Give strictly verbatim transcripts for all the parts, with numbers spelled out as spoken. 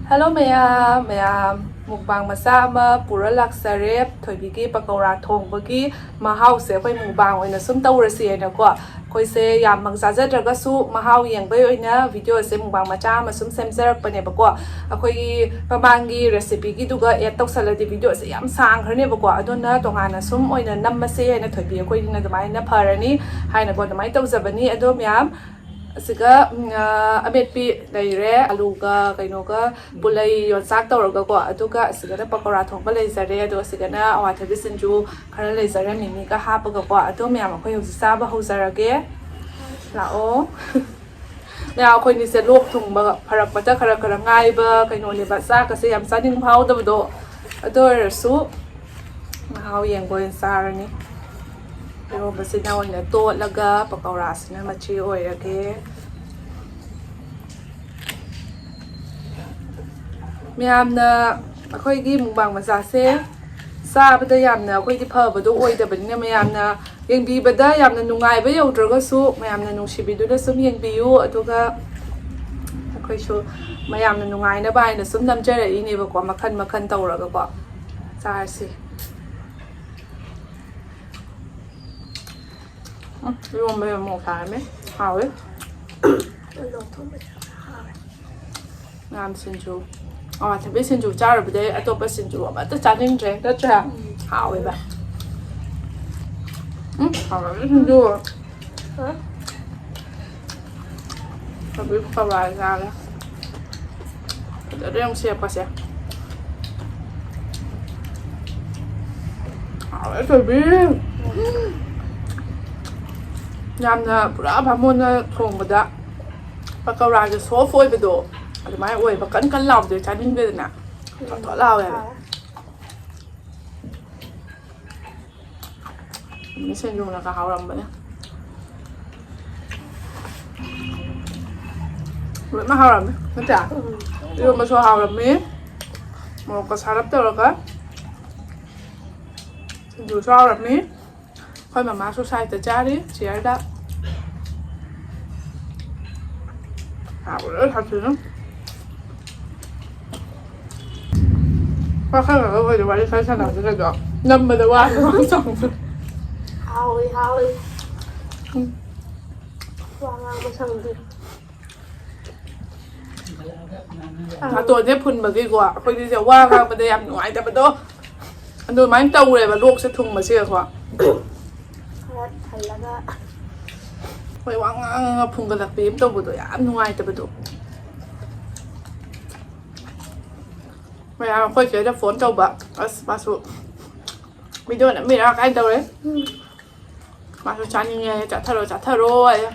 Hello ꯃꯌꯥꯝ, ꯃꯌꯥꯝ mukbang ꯃꯆꯥ ꯑꯃ ꯄꯨꯔ ꯂꯥꯛꯆꯔꯦ꯫ ꯊꯣꯏꯕꯤꯒꯤ ꯄꯀꯧꯔꯥ ꯊꯣꯡꯕꯒꯤ ꯃꯍꯥꯎꯁꯦ ꯑꯩꯈꯣꯏ ꯃꯨꯛꯕꯥꯡ ꯑꯣꯏꯅ ꯁꯨꯝ ꯇꯧꯔꯁꯤ ꯍꯥꯏꯅꯀꯣ꯫ ꯑꯩꯈꯣꯏꯁꯦ ꯌꯥꯝꯃꯛ ꯆꯥꯖꯗ꯭ꯔꯒꯁꯨ ꯃꯍꯥꯎ ꯌꯦꯡꯕꯩ ꯑꯣꯏꯅ ꯚꯤꯗꯤꯑꯣꯁꯦ ꯃꯨꯛꯕꯥꯡ ꯃꯆꯥ ꯑꯃ ꯁꯨꯝ ꯁꯦꯝꯖꯔꯛꯄꯅꯦꯕꯀꯣ꯫ ꯑꯩꯈꯣꯏꯒꯤ ꯃꯃꯥꯡꯒꯤ ꯔꯦꯁꯤꯄꯤꯒꯤꯗꯨꯒ ꯑꯦꯗ ꯇꯧꯁꯜꯂꯗꯤ ꯚꯤꯗꯤꯑꯣꯁꯦ ꯌꯥꯝ ꯁꯥꯡꯈ꯭ꯔꯅꯦꯕꯀꯣ꯫ ꯑꯗꯨꯅ ꯇꯣꯉꯥꯟꯅ ꯁꯨꯝ ꯑꯣꯏꯅ ꯅꯝꯃꯁꯦ ꯍꯥꯏꯅ ꯊꯣꯏꯕꯤ ꯑꯩꯈꯣꯏꯒꯤꯅ ꯑꯗꯨꯃꯥꯏꯅ ꯐꯔꯅꯤ ꯍꯥꯏꯅꯀꯣ ꯑꯗꯨꯃꯥꯏꯅ ꯇꯧꯖꯕꯅꯤ꯫ ꯑꯗꯣ ꯃꯌꯥꯝ ꯑꯁꯤꯒ, ꯎꯝ, ꯑ, ꯑꯃꯦꯠꯄꯤ ꯂꯩꯔꯦ, ꯑꯂꯨꯒ ꯀꯩꯅꯣꯒ ꯄꯨꯂꯩ ꯌꯣꯟꯆꯥꯛ ꯇꯧꯔꯒꯀꯣ, ꯑꯗꯨꯒ ꯑꯁꯤꯒꯅ ꯄꯀꯧꯔꯥ ꯊꯣꯡꯕ ꯂꯩꯖꯔꯦ, ꯑꯗꯣ ꯑꯁꯤꯒꯅ ꯑꯋꯥꯊꯕꯤ ꯁꯤꯡꯖꯨ ꯈꯔ ꯂꯩꯖꯔꯦ, ꯃꯤꯃꯤꯒ ꯍꯥꯞꯄꯒꯀꯣ꯫ ꯑꯗꯣ ꯃꯌꯥꯝ ꯑꯩꯈꯣꯏ ꯍꯧꯖꯤꯛ ꯆꯥꯕ ꯍꯧꯖꯔꯒꯦ꯫ ꯂꯥꯛꯑꯣ꯫ ꯃꯌꯥꯝ ꯑꯩꯈꯣꯏꯅꯤꯁꯦ ꯂꯣꯛ ꯊꯨꯡꯕ ꯐꯔꯛꯄꯗ ꯈꯔ ꯈꯔ ꯉꯥꯏꯕ ꯀꯩꯅꯣꯅꯦꯕ, ꯆꯥꯛꯀꯁꯦ ꯌꯥꯝ ꯆꯥꯅꯤꯡ ꯐꯥꯎꯗꯕꯗꯣ꯫ ꯑꯗꯨ ꯑꯣꯏꯔꯁꯨ ꯃꯍꯥꯎ ꯌꯦꯡꯕ ꯑꯣꯏꯅ ꯆꯥꯔꯅꯤ꯫ ꯏꯔꯣꯝꯕꯁꯤꯅ ꯑꯣꯏꯅ ꯇꯣꯠꯂꯒ ꯄꯀꯧꯔꯥꯁꯤꯅ ꯃꯆꯦ ꯑꯣꯏꯔꯒꯦ꯫ ꯃꯌꯥꯝꯅ ꯑꯩꯈꯣꯏꯒꯤ ꯃꯨꯛꯕꯥꯡ ꯃꯆꯥꯁꯦ ꯆꯥꯕꯗ ꯌꯥꯝꯅ ꯑꯩꯈꯣꯏꯗꯤ ꯐꯕꯗꯣ ꯑꯣꯏꯗꯕꯅꯤꯅ ꯃꯌꯥꯝꯅ ꯌꯦꯡꯕꯤꯕꯗ ꯌꯥꯝꯅ ꯅꯨꯡꯉꯥꯏꯕ ꯌꯧꯗ꯭ꯔꯒꯁꯨ ꯃꯌꯥꯝꯅ ꯅꯨꯡꯁꯤꯕꯤꯗꯨꯅ ꯁꯨꯝ ꯌꯦꯡꯕꯤꯌꯨ꯫ ꯑꯗꯨꯒ ꯑꯩꯈꯣꯏꯁꯨ ꯃꯌꯥꯝꯅ ꯅꯨꯡꯉꯥꯏꯅꯕ ꯍꯥꯏꯅ ꯁꯨꯝ ꯅꯝꯖꯔꯛꯏꯅꯦꯕꯀꯣ, ꯃꯈꯟ ꯃꯈꯟ ꯇꯧꯔꯒꯀꯣ꯫ ꯆꯥꯔꯁꯤ꯫ ꯎꯝ, ꯏꯔꯣꯝꯕ ꯌꯥꯝ ꯃꯣꯔꯣꯛ ꯁꯥꯔꯝꯃꯦ꯫ ꯍꯥꯎꯋꯦ꯫ ꯃꯌꯥꯝ ꯁꯤꯡꯖꯨ꯫ ꯑꯋꯥꯊꯕꯤ ꯁꯤꯡꯖꯨ ꯆꯥꯔꯨꯕꯗꯩ ꯑꯇꯣꯞꯄ ꯁꯤꯡꯖꯨ ꯑꯃꯠꯇ ꯆꯥꯅꯤꯡꯗ꯭ꯔꯦ, ꯅꯠꯇ꯭ꯔꯥ? ꯎꯝ꯫ ꯍꯥꯎꯋꯦꯕ꯫ ꯎꯝ, ꯍꯥꯎꯔꯝꯃꯦ ꯁꯤꯡꯖꯨ꯫ ꯍꯥ? ꯊꯕꯤ ꯄꯀꯧꯔꯥ ꯆꯥꯒꯦ꯫ ꯐꯖꯗ꯭ꯔꯥ ꯌꯦꯡꯉꯨ ꯁꯦꯞꯀꯁꯦ꯫ ꯍꯥꯎꯋꯦ ꯊꯣꯏꯕꯤ꯫ ꯌꯥꯝꯅ ꯄꯨꯔꯥ ꯕꯥꯃꯣꯟꯅ ꯊꯣꯡꯕꯗ ꯄꯀꯧꯔꯥꯁꯦ ꯁꯣꯐ ꯑꯣꯏꯕꯗꯣ ꯑꯗꯨꯃꯥꯏꯅ ꯑꯣꯏꯕ, ꯀꯟ ꯀꯟ ꯂꯥꯎꯕꯗꯣ ꯆꯥꯅꯤꯡꯗꯦꯗꯅ꯫ ꯊꯣꯠ ꯊꯣꯠ ꯂꯥꯎꯋꯦꯕ꯫ ꯃꯤ ꯁꯤꯡꯖꯨꯅꯒ ꯍꯥꯎꯔꯝꯕꯅꯦ꯫ ꯂꯣꯏꯅ ꯍꯥꯎꯔꯝꯃꯤ ꯅꯠꯇ꯭ꯔꯥ? ꯎꯝ꯫ ꯏꯔꯣꯝꯕꯁꯨ ꯍꯥꯎꯔꯝꯃꯤ꯫ ꯃꯣꯔꯣꯛꯀ ꯁꯥꯔꯞ ꯇꯧꯔꯒ ꯁꯤꯡꯖꯨꯁꯨ ꯍꯥꯎꯔꯝꯃꯤ꯫ ꯑꯩꯈꯣꯏ ꯃꯃꯥꯁꯨ ꯁꯥꯏꯗ ꯆꯥꯔꯤ ꯆꯤꯌꯔꯗ꯫ ꯍꯥꯎꯔꯦ ꯁꯥꯊꯤꯅ꯫ ꯋꯥꯈꯜ ꯈꯜꯂꯒ ꯑꯩꯈꯣꯏꯗꯤ ꯋꯥꯔꯤ ꯈꯔ ꯁꯥꯟꯅꯕꯁꯦ ꯀꯩꯅꯣ ꯅꯝꯕꯗ ꯋꯥꯕ ꯆꯪꯕ꯫ ꯍꯥꯎꯋꯤ, ꯍꯥꯎꯋꯤ꯫ ꯎꯝ꯫ ꯋꯥ ꯉꯥꯡꯕ ꯁꯪꯗꯦ꯫ ꯅꯥꯇꯣꯟꯁꯦ ꯐꯨꯟꯕꯒꯤꯀꯣ ꯑꯩꯈꯣꯏꯗꯤꯁꯦ ꯋꯥ ꯉꯥꯡꯕꯗ ꯌꯥꯝ ꯅꯨꯡꯉꯥꯏꯇꯕꯗꯣ ꯑꯗꯨꯃꯥꯏꯅ ꯇꯧꯔꯦꯕ, ꯂꯣꯛꯁꯦ ꯊꯨꯡꯕꯁꯤꯒꯀꯣ꯫ ꯈꯔ ꯊꯜꯂꯒ꯫ ꯍꯣꯏ, ꯋꯥ ꯉꯥꯡꯉꯒ ꯐꯨꯡꯒꯠꯂꯛꯄꯤ ꯑꯃ ꯇꯧꯕꯗꯣ ꯌꯥꯝ ꯅꯨꯡꯉꯥꯏꯇꯕꯗꯣ꯫ ꯃꯌꯥꯝ ꯑꯩꯈꯣꯏ ꯆꯦꯗ ꯐꯣꯟ ꯇꯧꯕ꯫ ꯑꯁ, ꯃꯥꯁꯨ ꯚꯤꯗꯤꯑꯣ ꯅꯝꯃꯤꯔꯥ ꯀꯥꯏꯅ ꯇꯧꯔꯦ꯫ ꯃꯥꯁꯨ ꯆꯥꯅꯤꯡꯉꯦ, ꯆꯥꯊꯔꯣ, ꯆꯥꯊꯔꯣ ꯍꯥꯏꯌꯦ꯫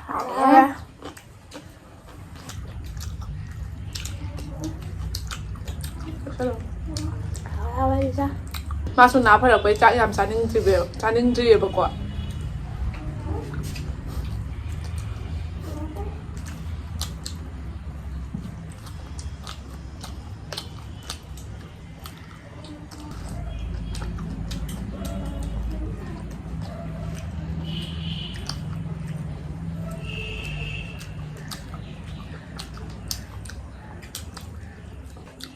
ꯍꯥꯎꯔꯦ꯫ ꯍꯥꯎꯔꯦ, ꯍꯥꯎꯔꯦ, ꯏꯆꯥ꯫ ꯃꯥꯁꯨ ꯅꯥ ꯐꯔꯛꯄꯩ ꯆꯥꯛ ꯌꯥꯝ ꯆꯥꯅꯤꯡꯗ꯭ꯔꯤꯕ-, ꯆꯥꯅꯤꯡꯗ꯭ꯔꯤꯑꯕꯀꯣ꯫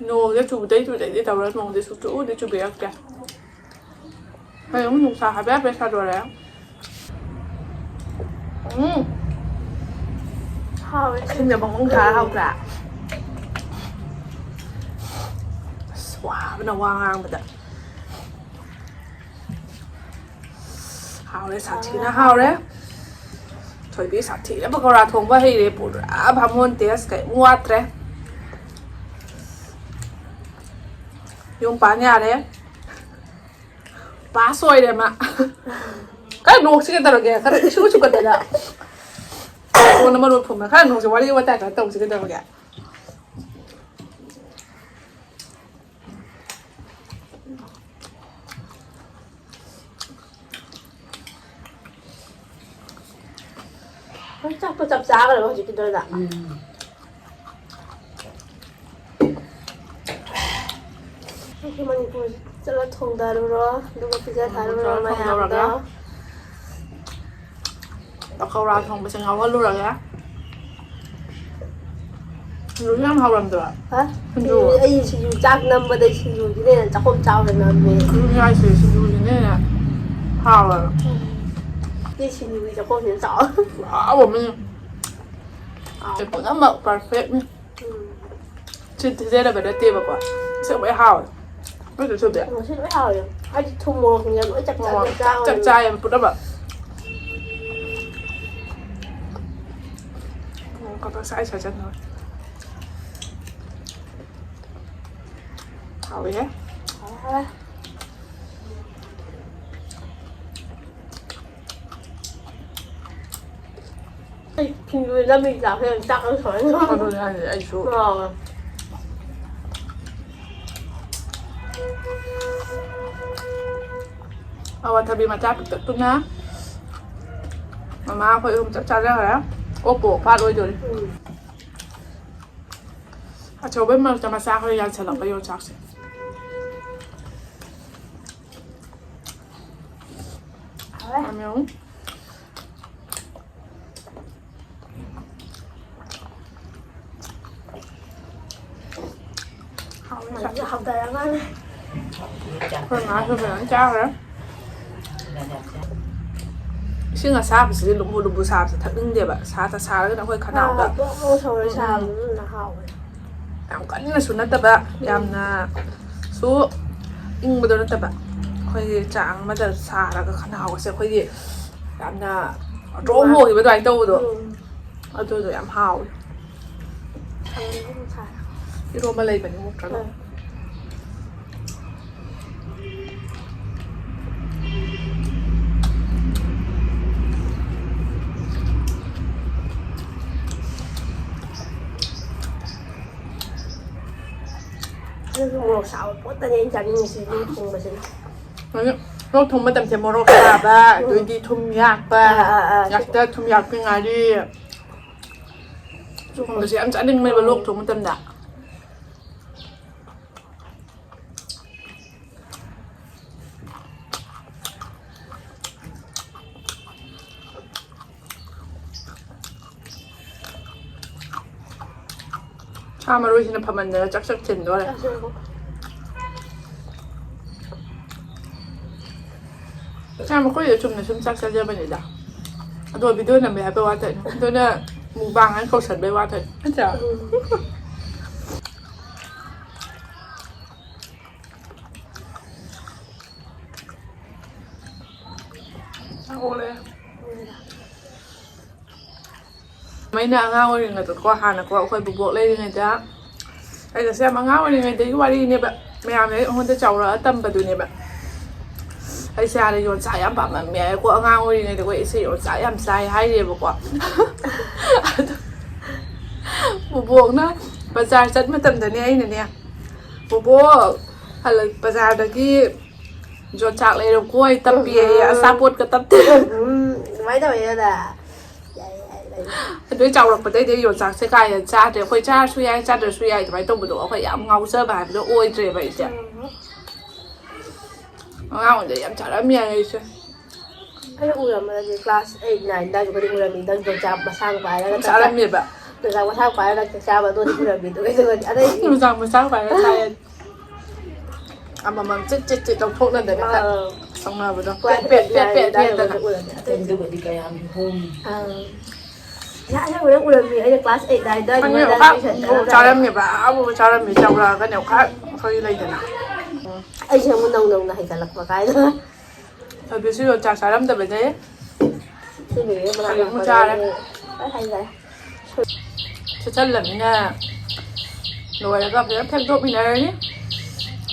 ꯅꯣꯡꯁꯦ ꯆꯨꯗꯩ ꯆꯨꯗꯩꯗꯤ ꯇꯧꯔ, ꯅꯣꯡꯁꯦ ꯁꯨꯛꯆꯨꯗꯤ ꯆꯨꯕꯤꯔꯛꯇꯦ꯫ ꯍꯌꯦꯡ ꯑꯃꯨꯛ ꯅꯨꯡꯁꯥ ꯍꯥꯏꯐꯦꯠ ꯍꯥꯏꯐꯦꯠ ꯁꯥꯗꯣꯔꯛꯑꯦ꯫ ꯎꯝ꯫ ꯍꯥꯎꯋꯦ꯫ ꯏꯁꯤꯡꯁꯦ ꯕꯪ ꯕꯪ ꯊꯥꯔ ꯍꯥꯎꯗ꯭ꯔꯥ? ꯑꯁ, ꯋꯥꯕꯅ ꯋꯥ ꯉꯥꯡꯕꯗ꯫ ꯍꯥꯎꯔꯦ, ꯁꯥꯊꯤꯅ ꯍꯥꯎꯔꯦ꯫ ꯊꯣꯏꯕꯤ ꯁꯥꯊꯤꯅ ꯄꯀꯧꯔꯥ ꯊꯣꯡꯕ ꯍꯩꯔꯦ꯫ ꯄꯨꯔꯥ ꯕꯥꯃꯣꯟ ꯇꯦꯁ ꯀꯩꯝ ꯋꯥꯠꯇ꯭ꯔꯦ꯫ ꯌꯨꯝ ꯄꯥꯟ ꯌꯥꯔꯦ꯫ ꯄꯥꯁ ꯑꯣꯏꯔꯦ ꯃꯥ꯫ ꯈꯔ ꯅꯣꯛꯁꯤ ꯀꯩꯗꯧꯔꯒꯦ? ꯈꯔ ꯏꯁꯨ ꯁꯨꯒꯠꯇꯅ꯫ ꯐꯣꯟ ꯑꯃ ꯂꯣꯏ ꯐꯨꯝꯃꯦ꯫ ꯈꯔ ꯅꯣꯛꯁꯤ, ꯋꯥꯔꯤ ꯋꯥꯇꯥꯏ ꯈꯔ ꯇꯧꯁꯤ ꯀꯩꯗꯧꯔꯒꯦ? ꯍꯣꯏ, ꯆꯥꯛꯇꯣ ꯆꯞ ꯆꯥꯈ꯭ꯔꯦꯕ ꯍꯧꯖꯤꯛꯀꯤꯗꯨꯗ꯫ ꯎꯝ꯫ ꯑꯩꯈꯣꯏ ꯃꯅꯤꯄꯨꯔ ꯆꯠꯂ ꯊꯣꯡꯗꯔꯨꯔꯣ, ꯑꯗꯨꯒ ꯄꯤꯖ ꯊꯥꯔꯨꯔꯣ ꯃꯅꯤꯄꯨꯔ ꯆꯠꯂ ꯃꯌꯥꯝꯗꯣ꯫ ꯊꯣꯡꯗꯔꯒ ꯄꯀꯧꯔꯥ ꯊꯣꯡꯕꯁꯦ ꯉꯥꯎꯍꯜꯂꯨꯔꯒꯦ꯫ ꯁꯤꯡꯖꯨꯁꯨ ꯌꯥꯝ ꯍꯥꯎꯔꯝꯗ꯭ꯔꯣ? ꯍꯥ? ꯁꯤꯡꯖꯨ꯫ ꯑꯩ ꯁꯤꯡꯖꯨ ꯆꯥꯛ ꯅꯝꯕꯗꯩ ꯁꯤꯡꯖꯨꯁꯤꯅ ꯍꯦꯟꯅ ꯆꯥꯛꯈꯣꯝ ꯆꯥꯎꯅ ꯅꯝꯃꯦ꯫ ꯑꯗꯨꯅꯦ ꯍꯥꯏꯁꯦ, ꯁꯤꯡꯖꯨꯁꯤꯅ ꯍꯦꯟꯅ ꯍꯥꯎꯋꯦꯕ꯫ ꯑꯩ ꯁꯤꯡꯖꯨꯒꯤ ꯆꯥꯛꯈꯣꯝꯁꯤꯅ ꯆꯥꯎ꯫ ꯈꯨꯍꯥꯎ ꯑꯃꯅꯤ꯫ ꯍꯥꯎ꯫ ꯄꯨꯝꯅꯃꯛ perfectꯅꯤ꯫ ꯎꯝ꯫ ꯁꯤ ꯊꯤꯖꯔꯕ ꯅꯠꯇꯦꯕꯀꯣ꯫ ꯑꯁꯦꯡꯕꯩ ꯍꯥꯎꯋꯦ꯫ ꯅꯠꯇ꯭ꯔꯣ, ꯊꯣꯏꯕꯤ? ꯉꯁꯤ ꯂꯣꯏ ꯍꯥꯎꯋꯦ꯫ ꯍꯥꯏꯗꯤ ꯊꯨꯝ ꯃꯣꯔꯣꯛꯁꯤꯡꯁꯦ ꯂꯣꯏ ꯆꯞ ꯆꯞ ꯃꯣꯔꯣꯛ ꯆꯞ ꯆꯞ ꯆꯥꯕꯅꯦ꯫ ꯆꯥꯏꯌꯦꯕ ꯄꯨꯝꯅꯃꯛ꯫ ꯎꯝ, ꯀꯕꯛ ꯁꯥꯏ ꯁꯥꯏ ꯆꯠꯅꯕ꯫ ꯍꯥꯎꯋꯦꯍꯦ꯫ ꯍꯥꯎꯋꯦ꯫ ꯑꯩ ꯁꯤꯡꯖꯨ ꯅꯝꯃꯤ ꯆꯥꯛꯁꯦ ꯌꯥꯝ ꯆꯥꯛ ꯌꯥꯝ ꯁꯣꯟ꯫ ꯑꯗꯨꯅꯦ ꯍꯥꯏꯁꯦ, ꯑꯩꯁꯨ꯫ ꯉꯥꯎꯔꯦ꯫ ꯑꯋꯥꯊꯕꯤ ꯃꯆꯥ ꯄꯤꯛꯇꯛꯇꯨꯅ ꯃꯃꯥ ꯑꯩꯈꯣꯏ ꯑꯍꯨꯝ ꯆꯞ ꯆꯥꯖꯈ꯭ꯔꯦ꯫ ꯑꯣꯛꯄꯨ ꯑꯣꯛ ꯐꯥꯠꯂꯣꯏꯗꯣꯔꯤ꯫ ꯎꯝ꯫ ꯑꯆꯧꯕꯩ ꯃꯔꯛꯇ ꯃꯆꯥ ꯈꯔ ꯌꯥꯟꯁꯜꯂꯛꯄ ꯌꯣꯡꯆꯥꯛꯁꯦ꯫ ꯍꯥꯎꯋꯦ꯫ ꯌꯥꯝ ꯌꯥꯎꯋꯤ꯫ ꯍꯥꯎꯋꯦ ꯌꯣꯡꯆꯥꯛꯁꯦ꯫ ꯍꯥꯎꯊꯔ ꯃꯥꯜꯂꯦ꯫ ꯑꯩꯈꯣꯏ ꯃꯥꯁꯨ ꯐꯖꯅ ꯆꯥꯈ꯭ꯔꯦ꯫ ꯏꯁꯤꯡ ꯑꯁꯥꯕꯁꯤꯗꯤ ꯂꯨꯝꯕꯨ ꯂꯨꯝꯕꯨ ꯁꯥꯕꯁꯦ ꯊꯛꯅꯤꯡꯗꯦꯕ꯫ ꯁꯥ ꯁꯥꯔꯒꯅ ꯑꯩꯈꯣꯏ ꯈꯅꯥꯎꯗ꯫ ꯑꯥ, ꯄꯣꯡ ꯄꯣꯡ ꯁꯧꯔ ꯎꯝ, ꯎꯝ꯫ ꯁꯥꯕꯗꯨꯅ ꯍꯥꯎꯋꯦ꯫ ꯌꯥꯝ ꯀꯟꯅꯁꯨ ꯅꯠꯇꯕ, ꯎꯝ꯫ ꯌꯥꯝꯅꯁꯨ ꯏꯪꯕꯗꯣ ꯅꯠꯇꯕ, ꯑꯩꯈꯣꯏꯒꯤ ꯆꯥꯡ ꯑꯃꯗ ꯁꯥꯔꯒ ꯈꯅꯥꯎꯒꯁꯦ ꯑꯩꯈꯣꯏꯒꯤ ꯌꯥꯝꯅ ꯗ꯭ꯔꯣꯝ ꯅꯨꯡꯉꯥꯏ꯫ ꯍꯣꯈꯤꯕ ꯑꯗꯨꯃꯥꯏꯅ ꯇꯧꯕꯗꯣ꯫ ꯎꯝ꯫ ꯑꯗꯨꯗꯣ ꯌꯥꯝ ꯍꯥꯎꯋꯦ꯫ ꯁꯥꯏ꯫ ꯏꯔꯣꯝꯕ ꯂꯩꯕꯅꯤ, ꯅꯠꯇ꯭ꯔꯒ꯫ ꯎꯝ꯫ ꯑꯗꯨꯁꯨ ꯃꯣꯔꯣꯛ ꯁꯥꯕ ꯄꯣꯠꯇꯅꯦ ꯑꯩꯅ ꯆꯥꯅꯤꯡꯉꯤꯁꯦ, ꯌꯦꯟ ꯊꯣꯡꯕꯁꯤꯅ꯫ ꯑꯗꯨ ꯂꯣꯛ ꯊꯨꯡꯕ ꯃꯇꯝꯁꯦ ꯃꯣꯔꯣꯛ ꯁꯥꯕ, ꯎꯝ꯫ ꯑꯗꯩꯗꯤ ꯊꯨꯝ ꯌꯥꯛꯄ, ꯑꯥ, ꯑꯥ, ꯑꯥ꯫ ꯌꯥꯛꯇ ꯊꯨꯝ ꯌꯥꯛꯄꯤ ꯉꯥꯔꯤ꯫ ꯁꯤꯒꯨꯝꯕꯁꯦ ꯌꯥꯝ ꯆꯥꯅꯤꯡꯕꯅꯦꯕ ꯂꯣꯛ ꯊꯨꯡꯕ ꯃꯇꯝꯗ꯫ ꯁꯥ ꯃꯔꯣꯏꯁꯤꯅ ꯐꯃꯟꯗꯅ ꯆꯥꯛ ꯆꯥꯛ ꯆꯤꯟꯗꯣꯔꯦ꯫ ꯆꯥꯛ ꯆꯥꯔꯕꯣ? ꯆꯥꯛ ꯃꯈꯣꯏꯗ ꯆꯨꯝꯅ ꯁꯨꯝ ꯆꯥꯛ ꯆꯥꯖꯕꯅꯤꯗ꯫ ꯑꯗꯣ ꯚꯤꯗꯤꯑꯣ ꯅꯝꯃꯦ ꯍꯥꯏꯕꯩ ꯋꯥ ꯇꯧꯔꯤꯅꯦ꯫ ꯑꯗꯨꯅ ꯃꯨꯛꯕꯥꯡ ꯍꯥꯏꯅ ꯀꯧꯁꯟꯕꯩ ꯋꯥ ꯇꯧꯔꯤꯅꯦ꯫ ꯅꯠꯇ꯭ꯔꯥ? ꯎꯝ꯫ ꯆꯥꯛ ꯑꯣꯛꯂꯦ꯫ ꯑꯩꯅ ꯑꯉꯥꯡ ꯑꯣꯏꯔꯤꯉꯩꯗꯀꯣ, ꯍꯥꯟꯅꯀꯣ, ꯑꯩꯈꯣꯏ ꯕꯨꯕꯣꯛ ꯂꯩꯔꯤꯉꯩꯗ, ꯑꯩꯒꯁꯦ ꯌꯥꯝ ꯑꯉꯥꯡ ꯑꯣꯏꯔꯤꯉꯩꯗꯒꯤ ꯋꯥꯔꯤꯅꯦꯕ, ꯃꯌꯥꯝꯅ ꯑꯩꯉꯣꯟꯗ ꯆꯥꯎꯔꯛꯑ ꯇꯝꯕꯗꯨꯅꯦꯕ꯫ ꯑꯩꯁꯦ ꯍꯥꯟꯅ ꯌꯣꯟꯆꯥꯛ ꯌꯥꯝ ꯄꯥꯝꯃꯝꯃꯦ꯫ ꯑꯩꯀꯣ ꯑꯉꯥꯡ ꯑꯣꯏꯔꯤꯉꯩꯗꯀꯣ ꯑꯩꯁꯦ ꯌꯣꯟꯆꯥꯛ ꯌꯥꯝ ꯆꯥꯏ ꯍꯥꯏꯔꯤꯕꯀꯣ꯫ ꯑꯗꯣ ꯕꯨꯕꯣꯛꯅ ꯕꯖꯥꯔ ꯆꯠ ꯃꯇꯝꯗꯅꯦ ꯑꯩꯅꯅꯦ, "ꯕꯨꯕꯣꯛ, ꯍꯜꯂꯛ-, ꯕꯖꯥꯔꯗꯒꯤ ꯌꯣꯟꯆꯥꯛ ꯂꯩꯔꯛꯎꯀꯣ, ꯑꯩ ꯇꯞꯄꯤꯌꯦ", ꯎꯝ꯫ ꯑꯆꯥꯄꯣꯠꯀ ꯇꯞꯇꯦ꯫ ꯎꯝ, ꯑꯗꯨꯃꯥꯏꯅ ꯇꯧꯋꯦ ꯑꯗ꯫ ꯌꯥꯏ, ꯌꯥꯏ, ꯌꯥꯏ꯫ ꯑꯗꯨꯗꯩ ꯆꯥꯎꯔꯛꯄꯗꯩꯗꯤ ꯑꯩ ꯌꯣꯟꯆꯥꯛꯁꯦ ꯀꯥ ꯍꯦꯟꯅ ꯆꯥꯗ꯭ꯔꯦ꯫ ꯑꯩꯈꯣꯏ ꯆꯥꯔꯁꯨ ꯌꯥꯏ, ꯆꯥꯗ꯭ꯔꯁꯨ ꯌꯥꯏ ꯑꯗꯨꯃꯥꯏꯅ ꯇꯧꯕꯗꯣ ꯑꯩꯈꯣꯏ ꯌꯥꯝ ꯉꯥꯎꯖꯕ ꯍꯥꯏꯕꯗꯣ ꯑꯣꯏꯗ꯭ꯔꯦꯕ ꯑꯩꯁꯦ꯫ ꯎꯝ꯫ ꯑꯉꯥꯡ ꯑꯣꯏꯔꯤꯉꯩꯗ ꯌꯥꯝ ꯆꯥꯔꯝꯃꯤ ꯍꯥꯏ ꯑꯩꯁꯦ꯫ ꯑꯩꯅ ꯎꯔꯝꯕꯗꯗꯤ class eight, nine ꯑꯗꯨꯋꯥꯏꯗꯨꯒꯗꯤ ꯎꯔꯝꯃꯤ, ꯅꯪ ꯌꯣꯡꯆꯥꯛ ꯃꯁꯥꯡ ꯄꯥꯏꯔꯒ ꯌꯥꯝ ꯆꯥꯔꯝꯃꯦꯕ꯫ ꯌꯣꯡꯆꯥꯛ ꯃꯁꯥꯡ ꯄꯥꯏꯔꯒ ꯆꯥꯛ ꯆꯥꯕ ꯑꯗꯨꯗꯤ ꯎꯔꯝꯃꯤ꯫ ꯑꯗꯨꯒ ꯑꯗꯩ ꯌꯣꯡꯆꯥꯛ ꯃꯁꯥꯡ ꯄꯥꯏꯔꯒ ꯆꯥꯏ꯫ ꯑꯃꯃꯝ ꯆꯤꯠ ꯆꯤꯠ ꯆꯤꯠ ꯂꯧꯊꯣꯛꯅꯗꯅ ꯑꯥ꯫ ꯇꯧꯅꯕꯗꯣ꯫ Class ꯄꯦꯠ, ꯄꯦꯠ, eight, pꯦꯠ, nine ꯄꯦꯠ, ꯑꯗꯨꯒꯗꯤ ꯄꯦꯠꯇꯅ꯫ ꯎꯔꯝꯃꯤ꯫ ꯑꯗꯨꯒꯗꯤ ꯀꯌꯥꯝ ꯍꯣꯡꯉꯤ꯫ ꯑꯥ꯫ ꯏꯁꯥ ꯑꯁꯦꯡꯕꯗ ꯎꯔꯝꯃꯤ꯫ ꯑꯩꯅ class eight, nine ꯑꯗꯨꯋꯥꯏꯗ ꯈꯪꯉꯦ, ꯃꯣꯏ ꯑꯗꯥꯏꯗ ꯍꯥꯞ, ꯇꯨꯏꯁꯟ ꯆꯠꯂꯝꯗꯥꯏꯗ꯫ ꯆꯥꯔꯝꯃꯦꯕ꯫ ꯑꯥ, ꯆꯥꯔꯝꯃꯦ꯫ ꯆꯥꯎꯔꯛꯑꯒꯅꯦ, ꯈꯔ ꯑꯩꯈꯣꯏ ꯂꯩꯗꯅ꯫ ꯑꯩꯁꯦ ꯑꯃꯨꯛ ꯅꯧ ꯅꯧꯅ ꯍꯩꯒꯠꯂꯛꯄ ꯀꯥꯏꯗꯣ꯫ ꯍꯧꯖꯤꯛꯁꯨ ꯌꯣꯡꯆꯥꯛ ꯆꯥꯔꯝꯗꯕꯅꯦ꯫ ꯁꯤꯅꯦ ꯃꯅꯥꯛ ꯍꯧꯖꯤꯛ ꯑꯃꯨꯛ ꯅꯛꯄꯗ ꯆꯥꯔꯦ꯫ ꯑꯩ ꯍꯥꯏꯁꯦ꯫ ꯁꯦꯠꯆꯜꯂꯃꯤꯅ ꯂꯣꯏꯔꯒ ꯐꯖꯅ ꯐꯦꯡꯗꯣꯛꯃꯤꯟꯅꯔꯅꯤ꯫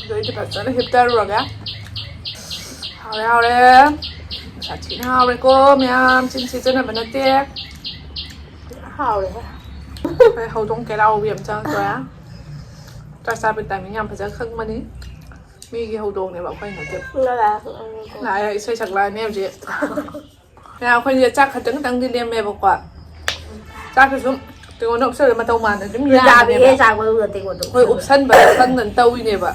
ꯑꯗꯨ ꯑꯩꯗꯤ ꯐꯖꯅ ꯍꯤꯞꯊꯔꯨꯔꯒꯦ꯫ ꯍꯥꯎꯔꯦ, ꯍꯥꯎꯔꯦ꯫ ꯁꯥꯊꯤꯅ ꯍꯥꯎꯔꯦꯀꯣ ꯃꯌꯥꯝ꯫ ꯆꯤꯟ ꯁꯤꯖꯟꯅꯕ ꯅꯠꯇꯦ꯫ ꯍꯥꯎꯔꯦꯍꯦ꯫ ꯑꯩꯈꯣꯏ ꯍꯧꯗꯣꯡ ꯀꯦꯔꯥꯎꯕꯤ ꯑꯃ ꯆꯪꯉꯛꯇꯣꯔꯦ꯫ ꯆꯥꯛ ꯆꯥꯕꯩ timing ꯌꯥꯝ ꯐꯖꯅ ꯈꯪꯕꯅꯤ꯫ ꯃꯤꯒꯤ ꯍꯧꯗꯣꯡꯅꯦꯕ ꯑꯩꯈꯣꯏ ꯅꯠꯇꯦ꯫ ꯂꯥꯛꯑꯦ, ꯏꯁꯩ ꯁꯛꯂꯛꯑꯅꯤ ꯍꯧꯖꯤꯛ꯫ ꯃꯌꯥꯝ ꯑꯩꯈꯣꯏꯁꯦ ꯆꯥꯛ ꯈꯛꯇꯪ ꯈꯛꯇꯪꯗꯤ ꯂꯦꯝꯃꯦꯕꯀꯣ꯫ ꯆꯥꯛꯁꯨ ꯁꯨꯝ ꯇꯦꯡꯀꯣꯠꯅ ꯎꯞꯁꯜꯂꯒ ꯃꯇꯧ ꯃꯥꯟꯗꯅ ꯑꯗꯨꯝ ꯌꯥꯕꯅꯦꯕ꯫ ꯌꯥꯕꯤꯌꯦ, ꯆꯥꯛ ꯃꯅꯨꯡꯗ ꯇꯦꯡꯀꯣꯠꯇꯣ ꯍꯣꯏ, ꯎꯞꯁꯜꯂꯒ꯫ ꯎꯞꯁꯟꯕꯗꯣ ꯈꯪꯗꯅ ꯇꯧꯔꯤꯅꯦꯕ꯫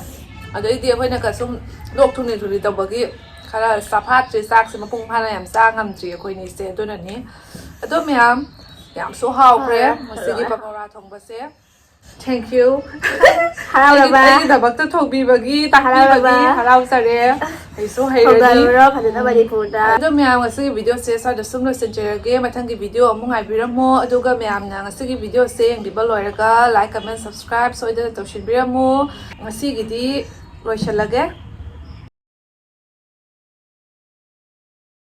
ꯑꯗꯩꯗꯤ ꯑꯩꯈꯣꯏꯅ ꯀꯩꯁꯨꯝ ꯂꯣꯛ ꯊꯨꯡꯂꯤ ꯊꯨꯡꯂꯤ ꯇꯧꯕꯒꯤ ꯈꯔ ꯆꯥꯐꯥꯠꯇ꯭ꯔꯤ, ꯆꯥꯛꯁꯦ ꯃꯄꯨꯡ ꯐꯥꯅ ꯌꯥꯝ ꯆꯥ ꯉꯝꯗ꯭ꯔꯤ ꯑꯩꯈꯣꯏꯅꯤꯁꯦ꯫ ꯑꯗꯨꯅꯅꯤ꯫ ꯑꯗꯣ ꯃꯌꯥꯝ, ꯌꯥꯝꯁꯨ ꯍꯥꯎꯈ꯭ꯔꯦ ꯍꯥꯎꯔꯦ, ꯉꯁꯤꯒꯤ ꯍꯥꯎꯔꯦ꯫ ꯄꯀꯧꯔꯥ ꯊꯣꯡꯕꯁꯦ꯫ Thank you. ꯍꯔꯥꯎꯔꯕ? ꯑꯩꯒꯤꯗꯃꯛꯇ ꯊꯣꯡꯕꯤꯕꯒꯤ, ꯇꯥꯛꯄꯤꯕꯒꯤ ꯍꯔꯥꯎꯔꯕ? ꯍꯔꯥꯎꯖꯔꯦ꯫ ꯑꯩꯁꯨ ꯍꯩꯔꯅꯤ꯫ ꯍꯧꯒꯠꯂꯨꯔꯣ ꯐꯖꯅ ꯃꯅꯤꯄꯨꯔꯗ꯫ ꯑꯗꯣ ꯃꯌꯥꯝ, ꯉꯁꯤꯒꯤ ꯚꯤꯗꯤꯑꯣꯁꯦ ꯁ꯭ꯋꯥꯏꯗ ꯁꯨꯝ ꯂꯣꯏꯁꯤꯟꯖꯔꯒꯦ꯫ ꯃꯊꯪꯒꯤ ꯚꯤꯗꯤꯑꯣ ꯑꯃꯨꯛ ꯉꯥꯏꯕꯤꯔꯝꯃꯣ꯫ ꯑꯗꯨꯒ ꯃꯌꯥꯝꯅ ꯉꯁꯤꯒꯤ ꯚꯤꯗꯤꯑꯣꯁꯦ ꯌꯦꯡꯕꯤꯕ ꯂꯣꯏꯔꯒ like, comment, subscribe ꯁꯣꯏꯗꯅ ꯇꯧꯁꯤꯟꯕꯤꯔꯝꯃꯨ꯫ ꯉꯁꯤꯒꯤꯗꯤ ꯂꯣꯏꯁꯤꯜꯂꯒꯦ꯫